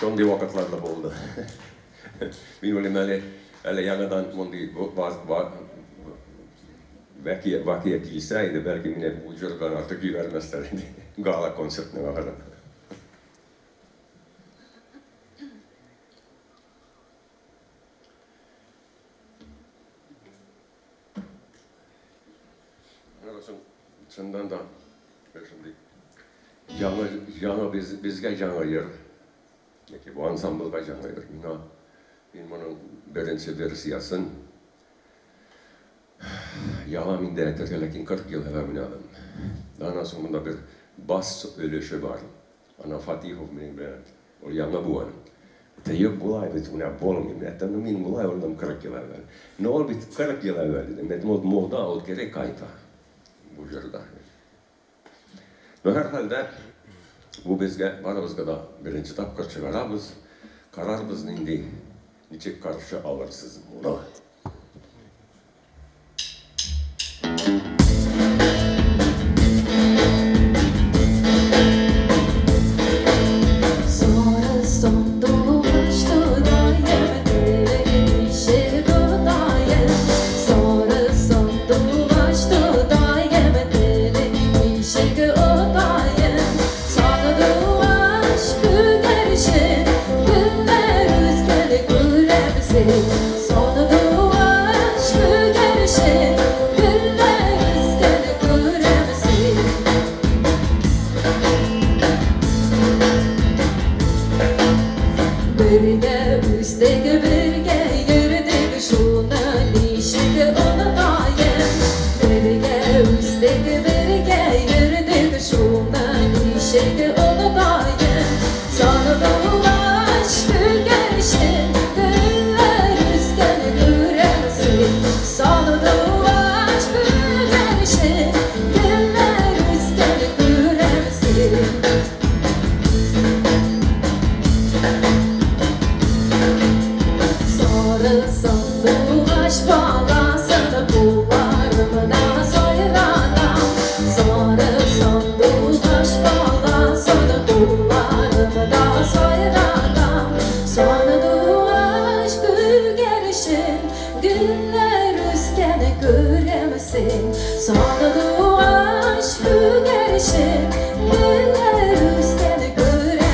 S1: Шундый вакытлар да булды. Мин уйлыйм, әле яңадан мондый вакия килсә иде, бәлки мине бу җырдан артык җибәрмәсләр иде. Гала концертның ахырында. Чыннан да шундый яңа, яңа безгә яңа йыр, яки бу ансамбльгә яңа йыр. Миңа, мин моның беренче версиясын ялам инде әйтергә, ләкин 40 ел әвәл уйнадым. Аннан соң монда бер бас өлеше бар. Ана Фатихов минем белән, ул яңа буын. Әйтә, юк, болай бит уйнап булмый. Мин әйтәм, ну мин болай уйнадым 40 ел әвәл. Но ул бит 40 ел әвәл дидем. Мин әйтәм, ул мода, ул кире кайта бу җырда. Но һәрхәлдә бу безгә барыбызга да беренче тапкыр чыгарабыз. Карарбыз нинди, ничек каршы алырсыз моны.
S2: Сары сандугач тудаем, телең ничек удаем. Сары сандугач тудаем, телең ничек удаем. Сандугач күгәрчен, гөлләр үскән күрәмсең. Сандугач күгәрчен, гөлләр үскән күрәмсең. Бергә үстек, бергә йөрдек, шуны ничек онытаем? Бергә үстек, бергә йөрдек, шуны ничек онытаем? Сандугач күгәрчен, гөлләр үскән күрәмсең. Сандугач күгәрчен, гөлләр үскән күрәмсең. Сары сандугач баласын кулларымда сайратам. Сары сандугач баласын кулларымда сайратам. Сандугач күгәрчен, гөлләр үскән күрәмсең. Сандугач күгәрчен, гөлләр үскән күрәмсең.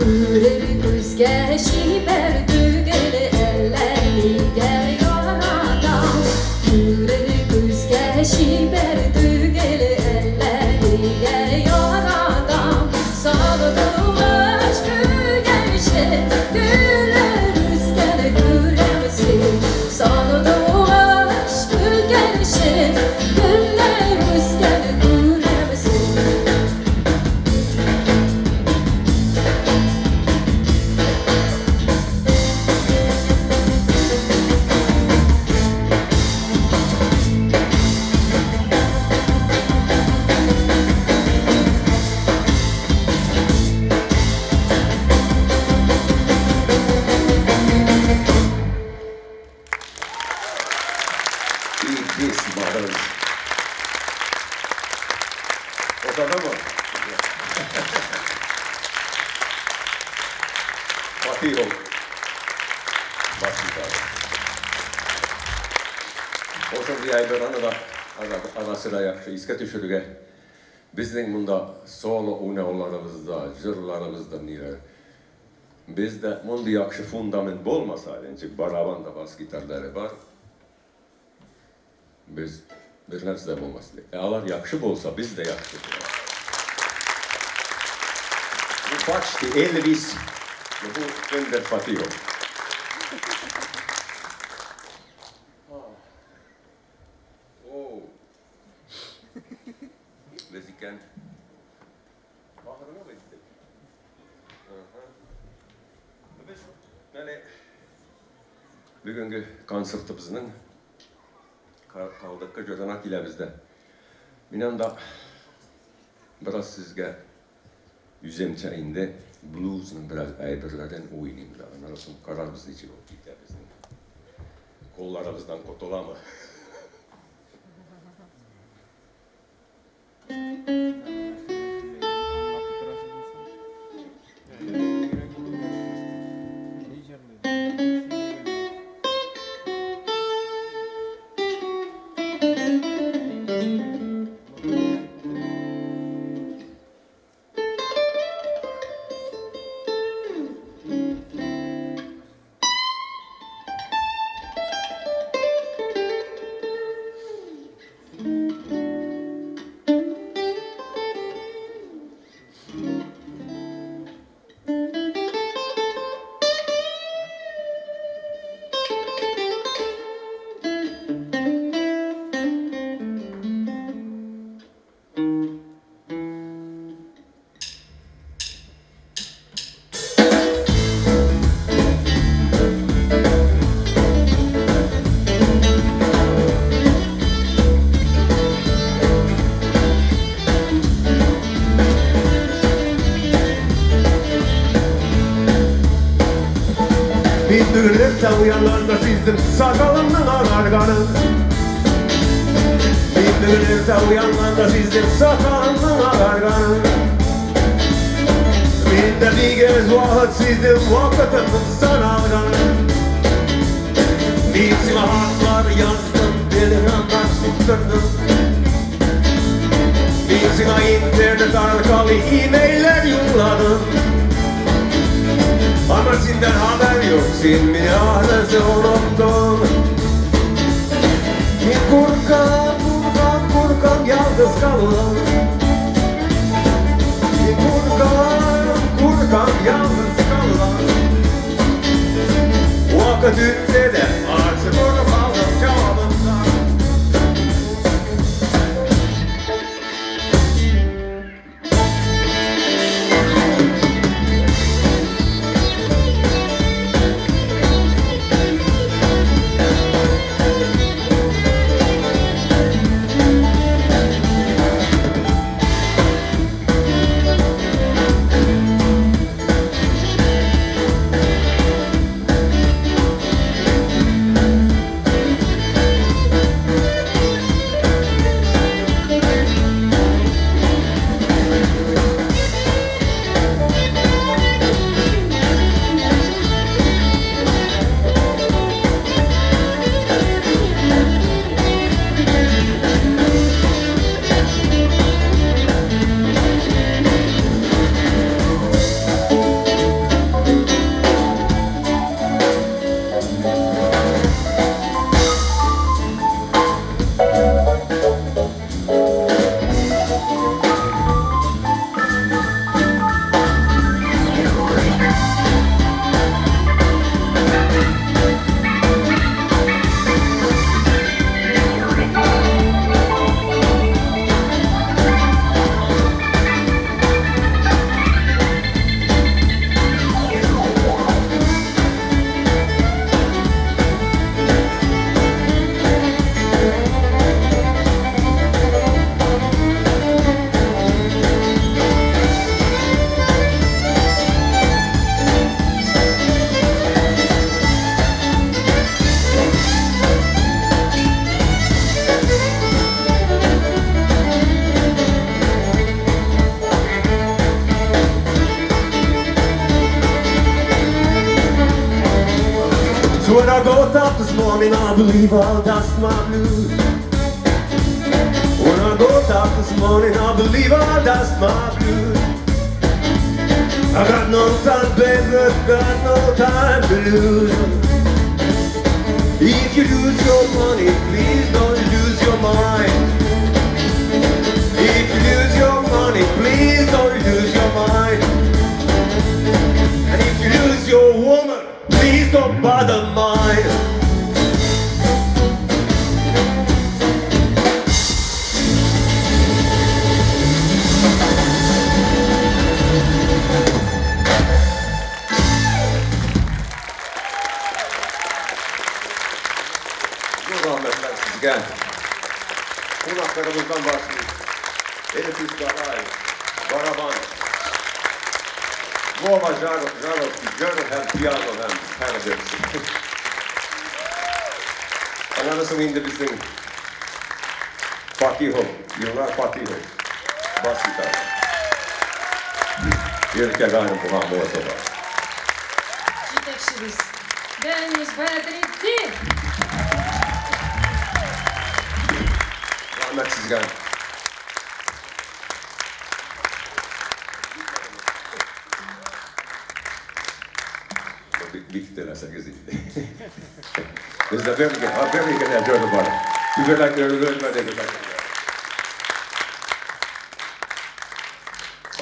S2: Күрер күзгә чибәр түгел, әллә нигә яратам. Күрер күзгә чибәр түгел, әллә нигә яратам. Сандугач күгәрчен, гөлләр үскән күрәмсең. Сандугач күгәрчен, гөлләр үскән күрәмсең.
S1: И без мороз. Ошадымы? Фатихов. Бас гитара. Ошондый әйбер аны да ара-сыра яхшы искә төшерергә. Безнең монда соло уйнауларыбызда, җырларыбызда ниләр. Бездә мондый яхшы фундамент булмаса, ничек барабан да бас гитарлары бар. Без бер нәрсә дә булмас идек. Ә алар яхшы булса, без дә яхшы булабыз. Бу почти Элвис, но бу Энвер Фатихов. О. Бүгенге концертыбызның калдыкы җырына киләбез дә. Мин анда бераз сезгә үземчә инде блюзның бераз әйберләрен уйныйм да. Аннан соң карарбыз ничек булып китә безнең. Кулларыбыздан котыламы?
S3: Мин бүген иртә уянганда сиздем сакалымның агарганын. Мин бүген иртә уянганда сиздем сакалымның агарганын. Мин дә бик әз вакыт сиздем вакытымның саналганын. Мин сиңа хатлар яздым, телеграммар суктырдым. Мин сиңа интернет аркылы имейлләр юлладым. Ama senden haber yok, sen beni ahırsı unuttun. Min korkam, korkam, korkam yalnız kalırım. Min korkam, korkam yalnız kalırım. Vakit ütse de artık korkalım cevabından. So when I got up this morning, I believe I'll dust my blues. When I got up this morning, I believe I'll dust my blues. I got no time, baby, got no time to lose. If you lose your money, please don't lose your mind. If you lose your money, please don't lose your mind. And if you lose your woman, please don't bother mine.
S1: Зур рәхмәтләр сезгә. Кунакларыбыздан башлыйк. Эльфис Галаев, барабан. Вова Жаровский, җыр һәм пиано һәм һәрберсе. Аннан соң инде безнең Фатихов, Илнар Фатихов, бас гитара. Иркә Галимова.
S2: Җитәкчебез Дәнис Бәдретдин.
S1: Рәхмәт сезгә. Бик теләсәгез инде. Бездә бер генә җыр бар. Күбрәк өлгермәдек.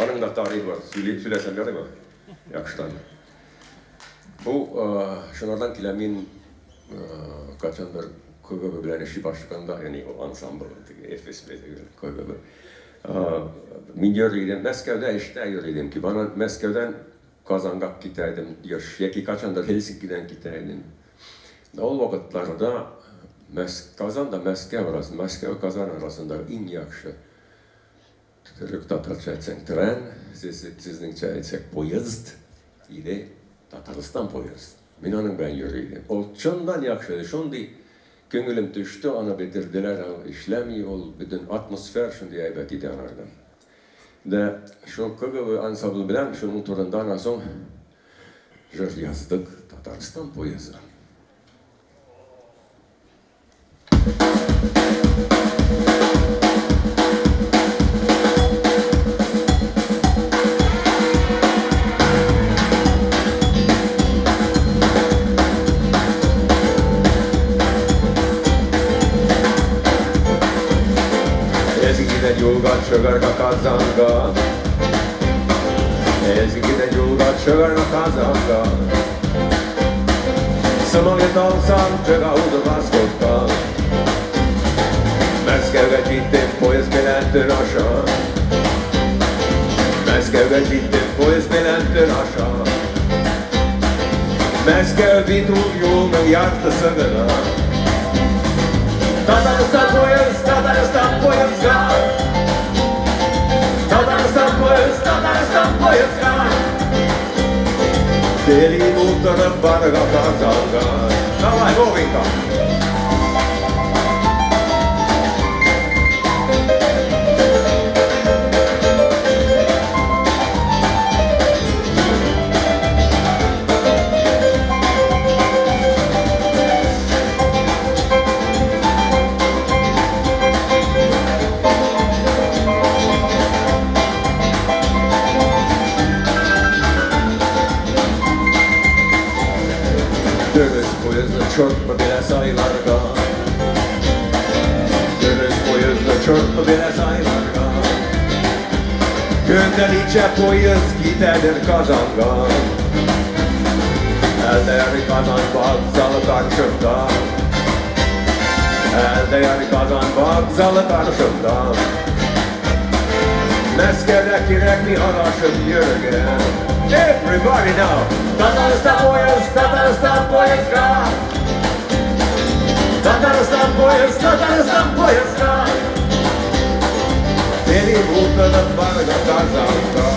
S1: Аның да тарихы бар. Сөйләсәм ярыймы? Яхшыдан. Бу шунардан килә, мин качандыр КГБ белән эшли башлаганда, ягъни ул ансамбль, теге ФСБ дигән КГБ. Мин йөри идем, Мәскәүдә эштә йөри идем. Ки бана Мәскәүдән Казанга китә идем, яки качандыр Хельсинкидән китә идем. Ул вакытларда Казанда Мәскәү арасында, Мәскәү Казан арасында иң яхшы төрек татарча әйтсәң трен, сезнеңчә әйтсәк поезд иде, Татарстан поезд. Мин аның белән йөри идем. Ул чыннан яхшы иде. Шундый күңелем төште, аны бетерделәр, ул эшләми, ул бөтен атмосфер шундый әйбәт иде анарда. Дә шул КГБ ансамбле белән шуның турында аннан соң җыр яздык, Татарстан поезды. Ezgiden юлга чыгарга Казанга, Ezgiden юлга чыгарга Казанга, Самолет алсам чыга Владивостокка, Мәскәүгә җиттем поезд белән төн аша, Мәскәүгә җиттем поезд белән төн аша. Мәскәү бит ул юлның яртысы гына. Татарстан поезд, Татарстан поездга, Татарстан поезд, Татарстан поездга, Телим утырып барырга Казанга. Давай, Вовенька! Дөрес поездны чортмы бирә сайларга, Дөрес поездны чортмы бирә сайларга. Көндә ничә поезд китәдер Казанга? Әлдә Казан вокзалы каршында, Әлдә Казан вокзалы каршында. Мәскәүдә кирәкми адашып йөрергә. Everybody now! Татарстан поезд, Татарстан поездга, Татарстан поезд, Татарстан поездга, Телим утырып барырга Казанга.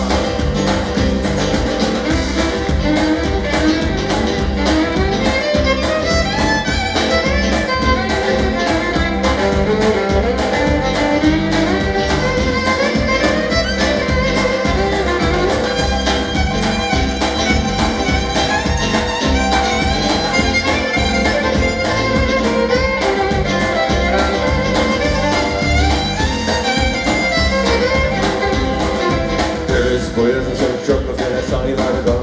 S1: Дөрес поездны соң чортмы бирә сайларга,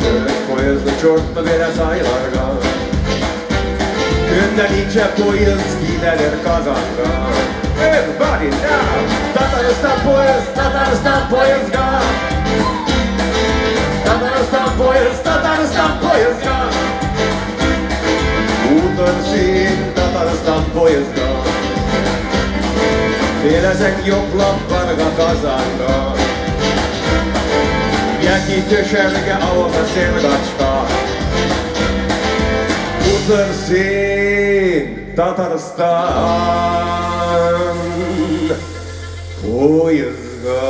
S1: Дөрес поездны чортмы бирә сайларга. Көндә ничә поезд китәдер Казанга? Everybody now! Татарстан поезд, Татарстан поездга, Татарстан поезд, Татарстан поездга, Утыр син Татарстан поездга, Теләсәң йоклап барырга Казанга, Яки төшәргә авылга Сергачка.
S3: Уздыр син, Татарстан, поездга.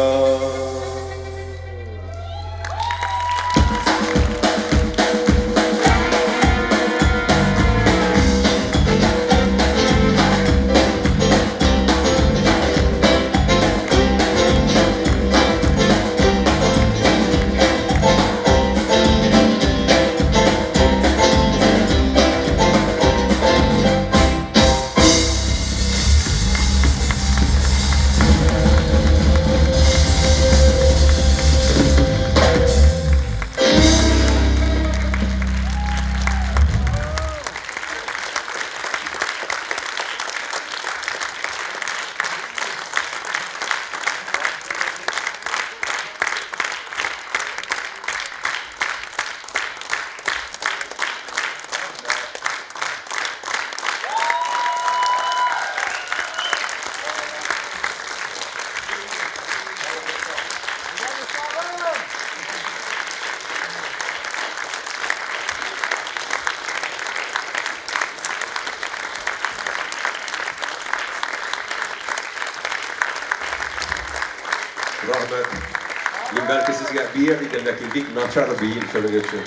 S3: Рәхмәт. Мин бәлки сезгә биер идем, ләкин бик начар биим шуның өчен.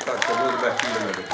S3: Сезгә килмәде.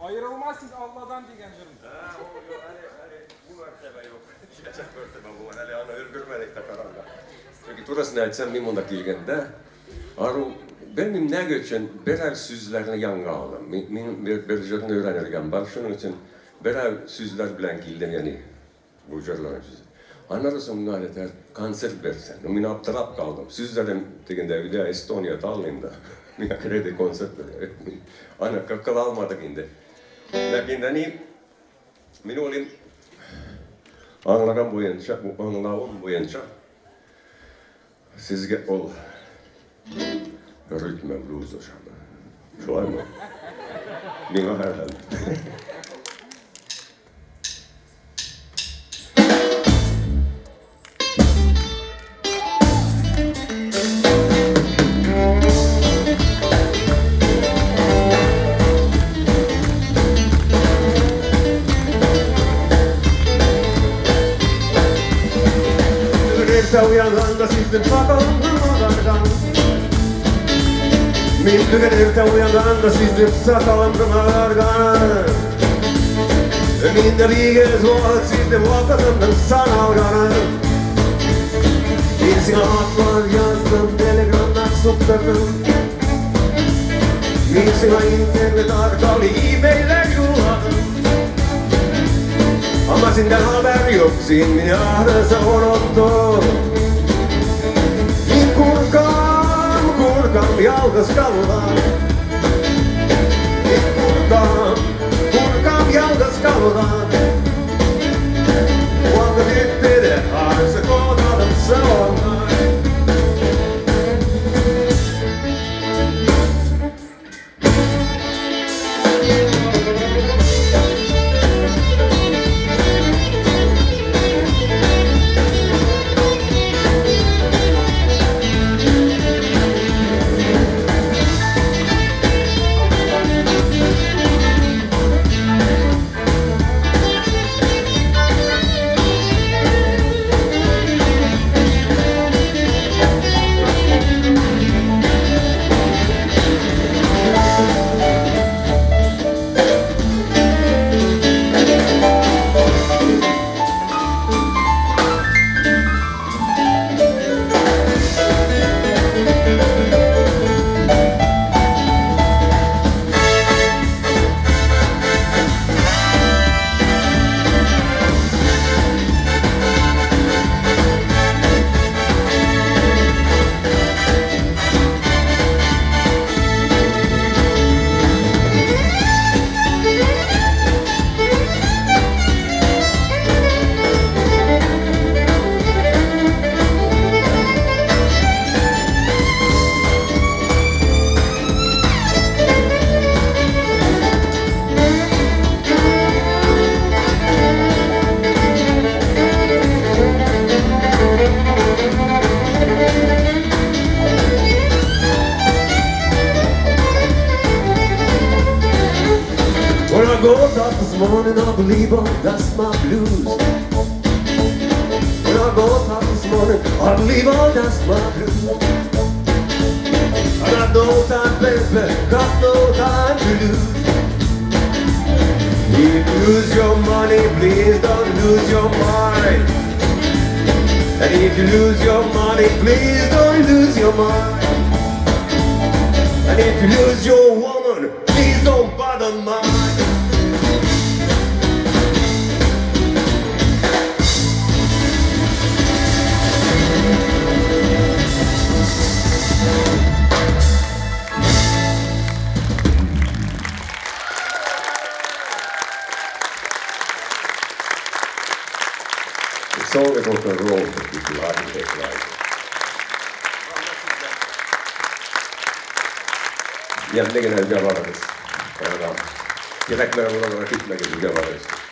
S4: Ayrılmazsız Allah'dan дигән җырны.
S1: Бу мәртәбә юк. Киләчәк мәртәбә булган. Әле аны өлгермәдек тә карарга. Чөнки турысын әйтсәм, мин монда килгәндә, ару, белмим нәгә өчен берәр сүзләрне янга алдым. Мин бер җырны өйрәнергән бар, шуның өчен берәр сүзләр белән килдем, ягъни бу җырларның сүзе. Аннары соң миңа әйтәләр, концерт бирсән. Ну, мин аптырап калдым. Сүзләрем дигәндә өйдә Эстония, Таллинда. Миңа керде концерт бирә. Аны кыла алмадык инде. Ләкин дә ни, мин уйлыйм, аңлаган буенча, аңлавым буенча, сезгә ул ритм блюз ошады. Шулаймы? Миңа һәрхәлдә.
S3: Irtə uyanganda sizdim sakalımdan ağargan. Min bugün irtə uyanganda sizdim sakalımdan ağargan. Min de bir kez vaqıt sizdim vaqıtımdan sanalganı. Min sina hatlar yazdım, telegramlar soktırdım. Min sina internet arkalı e-mailler yolladım. Ama senden haber yok, sen beni arasa unuttun. Min korkam, korkam yalnız kalıdan. Min korkam, korkam yalnız kalıdan. Vakit etti de artık odadım sonuna. this morning, I believe all that's my blues. When I got up this morning, I believe all that's my blues. I got no time, baby, got no time to lose. If you lose your money, please don't lose your mind. And if you lose your money, please don't lose your mind. And if you lose your woman, please don't bother mine.
S1: The song is also a role that people like. Egentligen är det Gavaris. Direkt när jag var skitlänge så Gavaris.